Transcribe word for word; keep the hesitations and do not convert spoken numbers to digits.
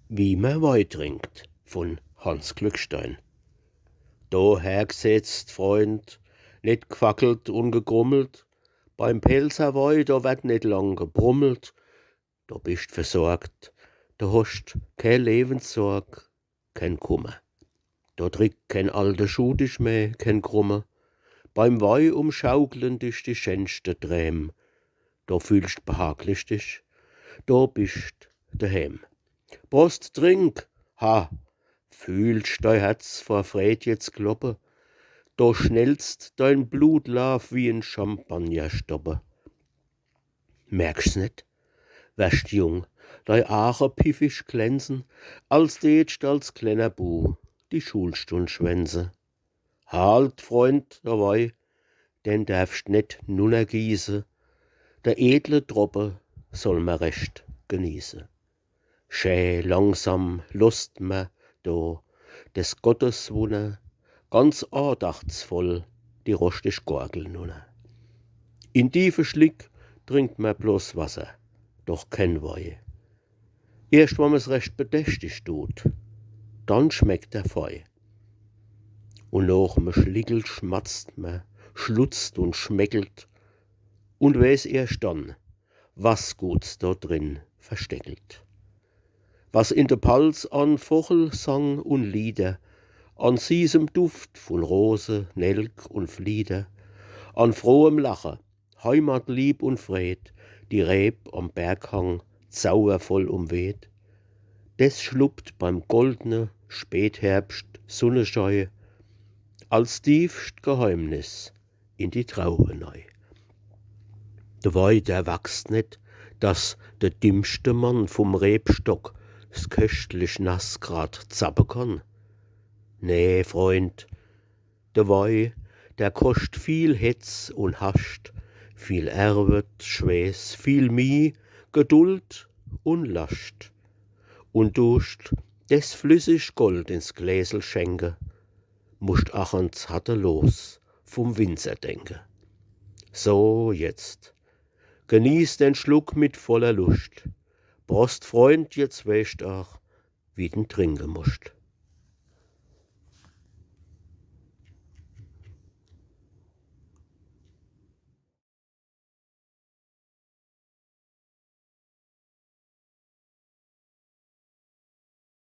Wie mer Wei trinkt, vun Hanns Glückstein. Do hergsetzt, Freund, net gfackelt un gegrummelt. Beim Pälzer Wei, do werd net lang gebrummelt. Do bischt versorgt, do hoscht ke Lewenssorg, ken Kummer. Do drickt ken alde Schuh dich meh, ken krumme. Beim Wei umschauklen dich die schenschte Träm. Do fühlscht behaglich dich, do bischt dehem. Prost, trink, ha, fühlscht dei Herz vor Freed jetzt kloppe. Do schnellst dein Blutlaaf wie en Champagnerstoppe. Merkscht net? Werscht jung, dei Aache piffig glänze, als deetscht als klenner Bu die Schulstund schwänze. Halt, Freund, dei Wei, den derfscht net nunnergieße, de edle Droppe soll mer recht genieße. Schä langsam losst mer do des Gottes Wunner ganz aandachtsvoll die roschtig Gorgel nunner. In tiefe Schlick trinkt mer bloß Wasser, doch ken Wei. Erscht wann mer's recht bedächtig tut, dann schmeckt er fei. Un noch me Schlickel schmatzt mer, schlutzt un schmeckelt un weeß erscht dann, was Guts do drin versteckelt. Was in de Palz an Vochelsang un Lieder, an sießem Duft vun Rose, Nelk un Flieder, an frohem Lache, Heimatlieb un Freed, die Reb am Berghang zaubervoll umweht, des schluppt beim goldne Spätherbscht Sunneschei als tiefscht Geheimnis in die Trauwe nei. De Wei, der wachst net, dass de dimmschte Mann vum Rebstock s köschtlich nass grad zappe kann. Nee, Freund, de Wei, der koscht viel Hetz un Hascht, viel Erwet, Schweeß, viel Mieh, Geduld un Lascht. Un duscht des flüssig Gold ins Gläsel schenke, muscht ach ans harte Los vum Winzer denke. So, jetzt. Genieß den Schluck mit voller Luscht. Prost, Freund, jetzt weescht ach, wie den trinke muscht.